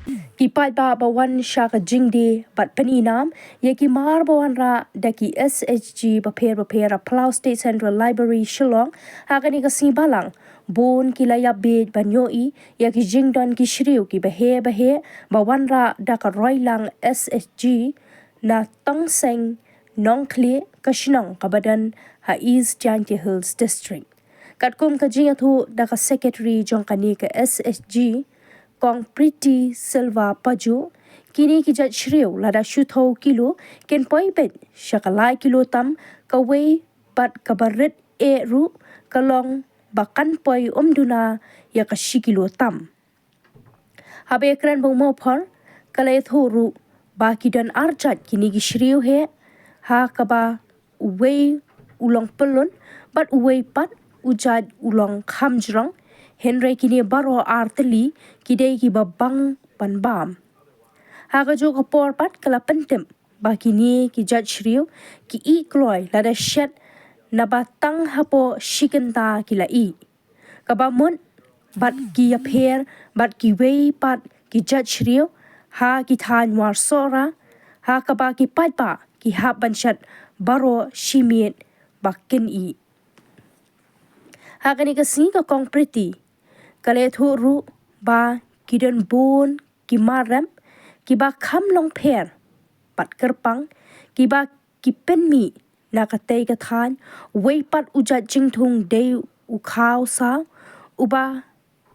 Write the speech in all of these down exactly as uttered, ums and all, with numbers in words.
Ki paidbah ba wan sha ka jingdie bad pyni nam ïa ki mar ba wanrah da ki S H G bapher bapher ha Palau State Central Library Shillong ha kane ka sngi Balang, bun ki la ïa bieit ban ïohi ïa ki jingdon ki shriew ki bahe bahe ba wanrah da ka Roilang S H G na Tongseng, Nongkhlieh, ka shnong kaba don ha East Jaintia Hills District. Katkum ka jingïathuh da ka Secretary jong kane ka S H G, Kong Pretty Silva Paju, kine ki jait shriew lada shu thew kilo kin poi beit sha ka lai kilo tam, kawei pat kaba rit eh ruh ka long ba kan poi ym duna ïa ka shi kilo tam. Haba ïakren bad u Mawphor, ka la ïathuh ruh ba ki don ar jait kine ki shriew heh, ha kaba uwei u long pyllun bad uwei pat u jait u long khamjrong, hynrei kine baroh ar tylli ki dei kiba bang ban bam. Ha kajuh ka por pat ka la pyntip ba kine ki jait shriew ki ïeh kloi lada shet, naba tang hapoh shi kynta ki la ïeh. Kaba mut bad ki ïapher bad kiwei pat ki jait shriew ha ki thaiñ War Sohra, ha kaba ki paidbah ki hap ban shet baroh shi miet ba kin ïeh. Ha kane ka sngi ka Kong Pretty ka la ïathuh ruh ba ki don bun ki mar rem kiba kham long pher bad kyrpang, kiba ki pynmih na katei ka thaiñ. Uwei pat u jait jingthung dei u khaw saw, uba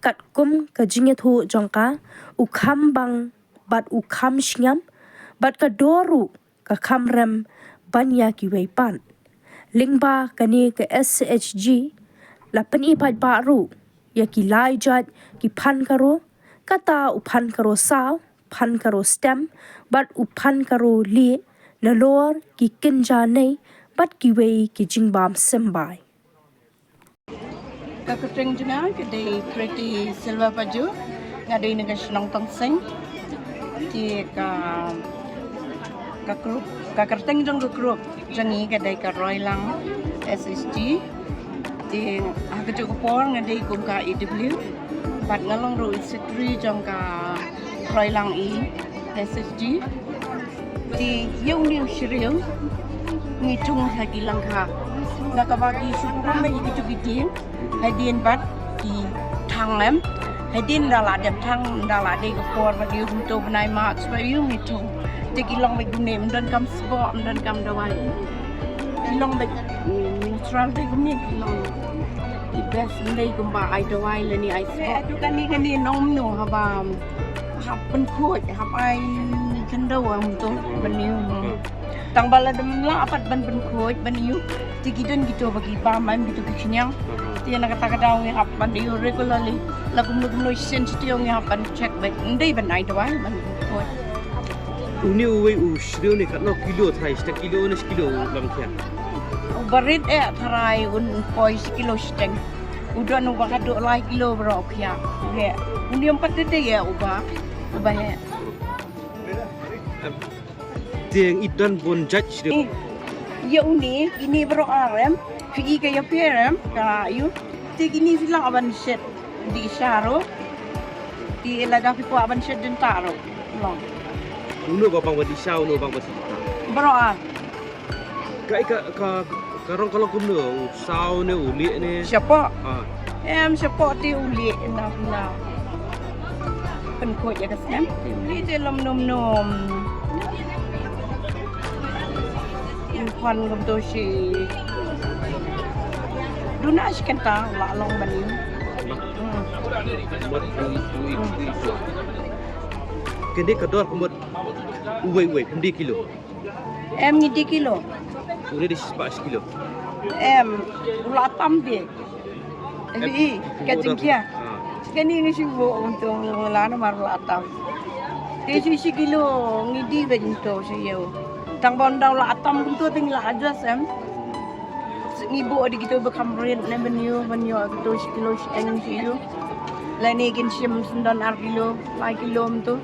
katkum ka jingïathuh jong ka, u kham bang bad u kham shngiam, bad ka dor ruh ka kham rem ban ïa kiwei pat. Lyngba kane ka S H G la pyni paidbah ruh ïa ki lai jait ki phan karo, kata u phan karo saw, phan karo stem bad u phan karo lieh, nalor ki kynja nei bad kiwei ki jingbam symbai. Ka kyrteng jong nga ka dei Pretty Silva Paju, nga dei na ka shnong Tongseng. Te ka, ka group, ka kyrteng jong ka group jong ngi ka dei ka Roilang S H G. Te ha kajuh ka por nga dei kum ka E W bad nga long ruh i secretary jong ka Roilang i S H G. Te ïa une u shriew ngi thung ha ki lyngkha, na kaba ki shu pynbeit ïa kitu ki dieng. Hadien bad ki thang em, hadien da la dep thang, da la dei ka por ba ki hum to bnai March ba ïoh ngi thung. Te ki long bad une, ym don kam sboh, ym don kam dawai. Ki long bad, mm, natural te kumne ki long. Ki best, ym dei kumba ai dawai lane ai sboh. Kane kane nongmno haba hap pynkhuid, hap ai khyndew, ym to ban ïoh. Tang ba lada ym lah pat ban pynkhuid ban ïoh, te ki don kito ba ki bam em, kito ki khñiang. Te na kata ka daw ngi hap ban ïoh regularly. La kumno kumno shisien shi taïew ngi hap ban check beit. Ym dei ban ai dawai ban pynkhuid. Une uwei u shriew ne katno kilo tharai, shi kilo ne shi kilo u long khia? Uba rit eh tharai un poi shi kilo shiteng. U don uba haduh lai kilo baroh u khia. Une ym pat dei eh uba, uba heh. Te ngi don bun jait shriew. Eh, ïa une, kine baroh ar em, phi i ka ïapher em, ka ïu. Te kine phi lah ban shet dih sha ruh. Te lada phi kwah ban shet dynta ruh. Long. Uno ba bang ba dih sha, uno bang ba shet. Baroh ar. Ka, ka, ka, ka rong ka long kumno, u saw ne u lieh ne? Shapoh. Ah. Em, shapoh te u lieh na, na. Pynkhuid ïa ka snem. Te u lieh te lom nom nom. Phan kumto shi. Duna shi kynta la long ban ïoh. Hmm. Kane ka dor ka mut uwei uwei, pyndonkam kilo. Em, ngi die kilo. Une dei shispah shi kilo. Em, u la tam te. Em, i, ka jingkhia. Ah. Kane ngi shu buh kumto, la namar u la tam. Te shi shi kilo ngi die beit kumto shi ïew. Tang ba ynda u la tam kumto te ngi la adjust em. Ngi buh da kito ba kham rit ne ban ïoh, ban ïoh kito shi kilo shiteng shi ïew. Lane kin shim sendon ar kilo, lai kilo kumto.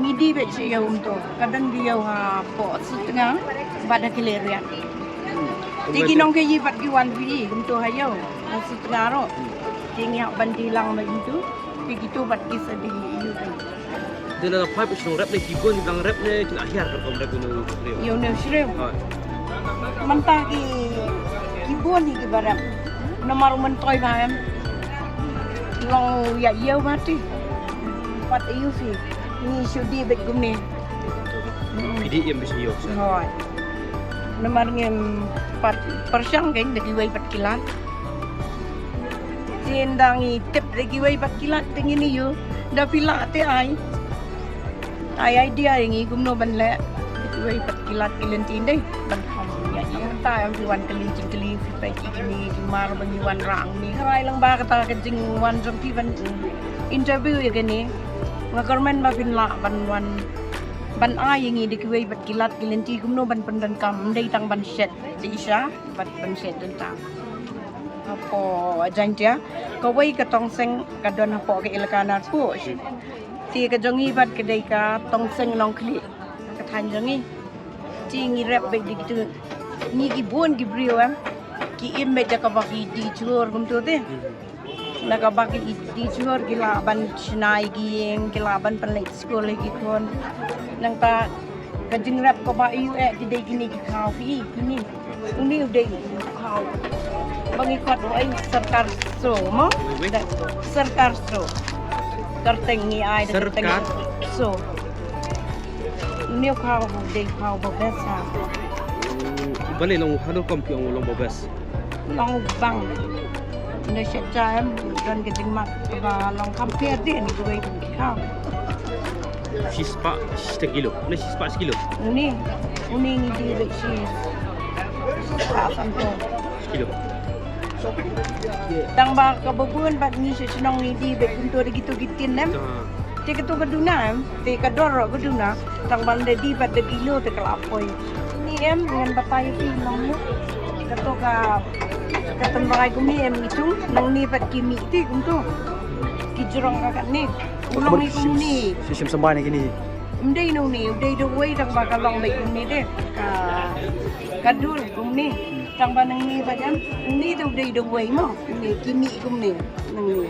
Ngi die beit shi ïew kumto. Ka don ki ïew hapoh Sutnga bad ha Khliehriat. Te ki nongkhaïi pat ki wan phi kumto ha ïew ha Sutnga ruh. Te ngi hap ban die lang beit kumto. Te kito pat ki sa die ïew te. Ïa na ka phai phi shnong rep ne ki bun ki blang rep ne ki la hiar ka rukom rep ïa u briew. Ïa u briew. Hooid. Mynta ki ki bun hi ki ba rep. Namar u myntoi ba em. Long ïa ïa u ba ti. Pat ïa u phi. Ngi shu dih beit kumne. Phi dih ïa phi shu ïa u. Hooid. Namar ngim pat pyrshang kein da kiwei pat ki lad. Te ynda ngi tip da kiwei pat ki lad te ngin ïa u. Da phi lah te ai. Ai idea ïa ngi kumno ban leh. Kiwei pat ki lad ki lynti dei ban kham ïa ïa. Mynta em phi wan kylli jingkylli phi peit ki kine ki mar ba ngi wan rang ni. Ka rai lang ba kata ka jingwan jong phi ban interview ïa kine. Nga kyrmen ba phin lah ban wan ban ai ïa ngi da kiwei pat ki lad ki lynti kumno ban pyndonkam, ym dei tang ban shet da i sha bad ban shet dontang. Hapoh Jaintia kawei ka tongseng ka don hapoh ka elaka Narpuh. Te ka jong ngi pat ka dei ka tongseng Nongkhlieh, ka thaiñ jong ngi. Te ngi rep beit da kitu, ngi ki bun ki briew em, ki im beit da kaba ki dih jhur kumtu te. Na kaba ki dih jhur ki lah ban shna ïa ki ïing, ki lah ban pynleit skul ïa ki khun. Nangta ka jingrep kaba ïa u eh te dei kine ki khaw phi i kine. Une u dei u khaw ba ngi khot u ai Sorkar Sro mo. Sorkar Sro. Kyrteng ngi ai da kyrteng Sro. Une u khaw u dei u khaw ba best ha. Balei long u ha rukom phi ong u long ba best? Long u bang. Une shet ja em don ka jingmut kaba long kham pher de ni kawei ka khaw. Shispah shi kilo. Une shispah shi kilo. Une une ngi dih beit shispah sanphew. Shi kilo. Tang ba kaba bun bad ngi sha shnong ngi dih beit kumto da kitu ki tin em. Te katu ka duna em, te ka dor ka duna, tang ban da dih bad da kilo te ka la poi. Ni em ngan batai phi nong ni. Katu ka ka tynrai kumne em ngi chung, nang ni pat ki mih te kumtu. Ki jrong ka katne. U long ni kumne. Shi shim sambai na kine. Ym dei nong ni, u dei da uwei tang ba ka long beit kumne de. Ka ka dur kumne. Tang ba nang ni pat em, ni te u dei da uwei mo. Ni ki mih kumne. Nang ni.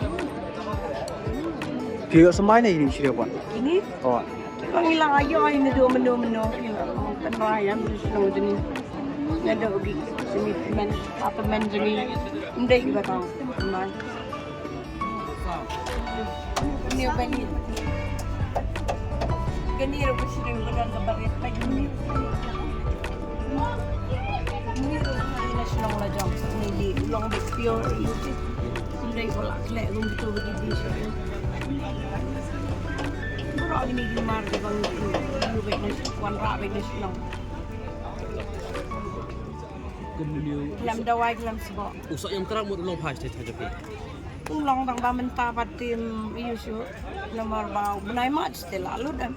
Phi ïoh sambai na ine i shriew pat? Ine? Oh. Phi ba ngi la ïoh ine do mano mano phi la tang ba ïa mano shnong jong ngi. Nga do gi simi men apa men jong ngi. Ndei ba tang sambai. Ni ba ni. Gani ro ba shriew ba don ka barit pa jong ngi. Ni ro ba ni na shnong la jong. Ni li long bit pure. Ym dei ba la khleh kum kito ba ki dih shuh. Baroh kine ki mar kiba ngi ïoh beit na shnong, wanrah beit na shnong. Khlem dawai khlem sboh. U soh ïam trak mut u long phai sha thaiñ jong phi. U long tang ba mynta pat te ym ïoh shuh. Namar ba u bnai March te la lut em.